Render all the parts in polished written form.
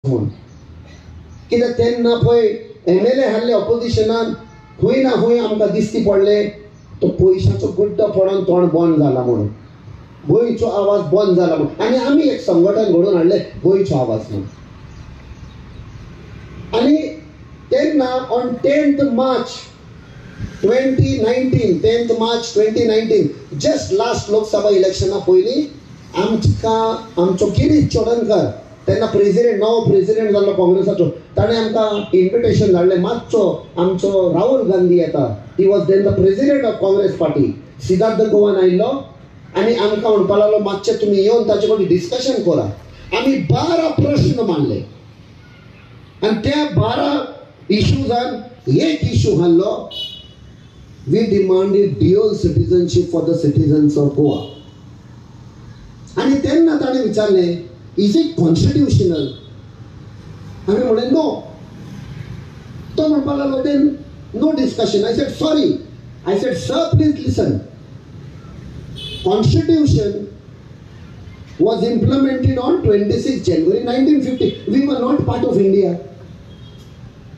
म्हूण. कित्याक तेन्ना पळय एमएलए हाडले ऑपोजिशनान, खंय ना खंय आमकां दिसती पडलें तो पयशांचो गुड्डो पडोन तोंड बंद जाला म्हणून, गोंयचो आवाज बंद जाला म्हणून. आनी आमी एक संघटन घडोवन हाडलें गोंयचो आवाज म्हणून. आनी तेन्ना on 10th March 2019, 10th March 2019, just last Lok Sabha इलेक्शना पयलीं आमकां आमचो गिरीश चोडणकर तेन्ना प्रेजिडेंट, नवो प्रेजिडेंट जाल्लो काँग्रेसाचो, ताणें आमकां इन्विटेशन धाडलें, मातसो आमचो राहुल गांधी येता, he was then the president of Congress party, Siddharth Goan आयिल्लो आनी आमकां म्हणपाक लागलो मातशें तुमी येवन ताचे कडेन डिस्कशन करा. आमी 12 प्रश्न मांडले आनी त्या 12 इशूजान एक इशू घाल्लो, we demanded dual citizenship for the citizens of Goa. आनी तेन्ना ताणें विचारलें, is it constitutional? आमी म्हणलें नो. तो म्हणपाक लागलो then no discussion. I said sorry, I said sir please listen, constitution was implemented on 26 January 1950. We were not part of India.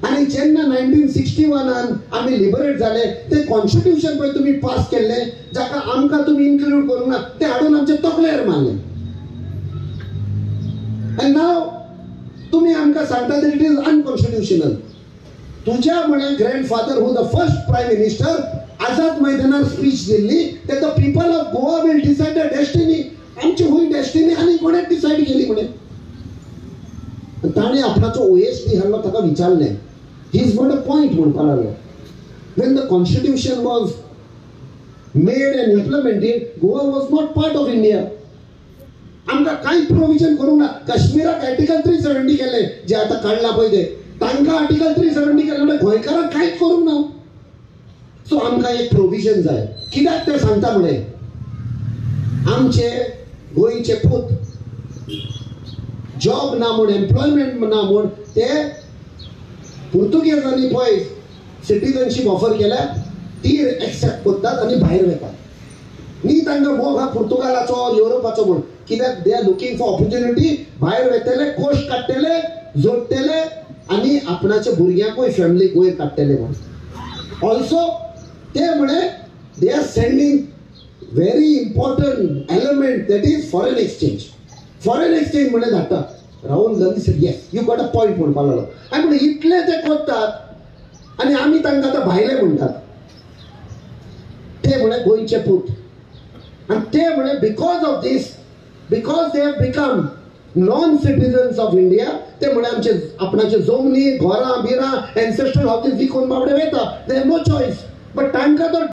आनी जेन्ना 1961 आमी लिबरेट जाले ते कॉन्स्टिट्यूशन पळय तुमी पास केल्लें, जाका आमकां तुमी इन्क्लूड करूंक ना, तें हाडून आमच्या तकलेर मारलें. आनी नाव तुमी आमकां सांगता it is unconstitutional. तुज्या म्हळ्यार grandfather who the first prime minister Azad मैदानार स्पीच दिल्ली ते the people of Goa will decide the destiny. आमची हुंय डेस्टिनी आनी कोणें डिसायड केली म्हणे. ताणें आपणाचो ओएसडी हाडलो, ताका विचारलें, he is got a point म्हणपाक लागलो. When the constitution was made and implemented, Goa was not part of India. आमकां कांय प्रोविजन करूंक ना. काश्मीराक आर्टिकल 370 केलें, जे आतां काडलां पळय तें, तांकां आर्टिकल 370 केलें म्हणल्यार गोंयकारांक कांयच करूंक ना. सो आमकां एक प्रोविजन जाय. कित्याक तें सांगता म्हणलें, आमचे गोंयचे पूत जॉब ना म्हूण, एम्प्लॉयमेंट ना म्हूण ते पुर्तुगेजांनी पळय सिटीजनशीप ऑफर केल्या, ती एक्सेप्ट करतात आनी भायर वतात. न्ही तांकां मोग हा पुर्तुगालाचो, युरोपाचो म्हूण, कित्याक they are looking for opportunity. भायर वतले, कोश काडटले, जोडटले आनी आपणाच्या भुरग्यांकूय फॅमिलीक वयर काडटले म्हूण. ऑल्सो ते म्हणे they are sending very important element, that is foreign exchange. Foreign exchange म्हणे धाडटा. Rahul Gandhi said yes, you got a point म्हणपाक लागलो. आनी म्हणलें इतले ते करतात आनी आमी तांकां आतां भायले म्हणटात. ते म्हणे गोंयचे पूत आनी ते म्हणे because of this, because they have become non citizens of India, ते म्हणे आमचे आपणाचे जमनी, घरां बिरां, एन्सेस्ट्रल हावजीस विकून बाबडे वयता, they have no choice. But तांकां तो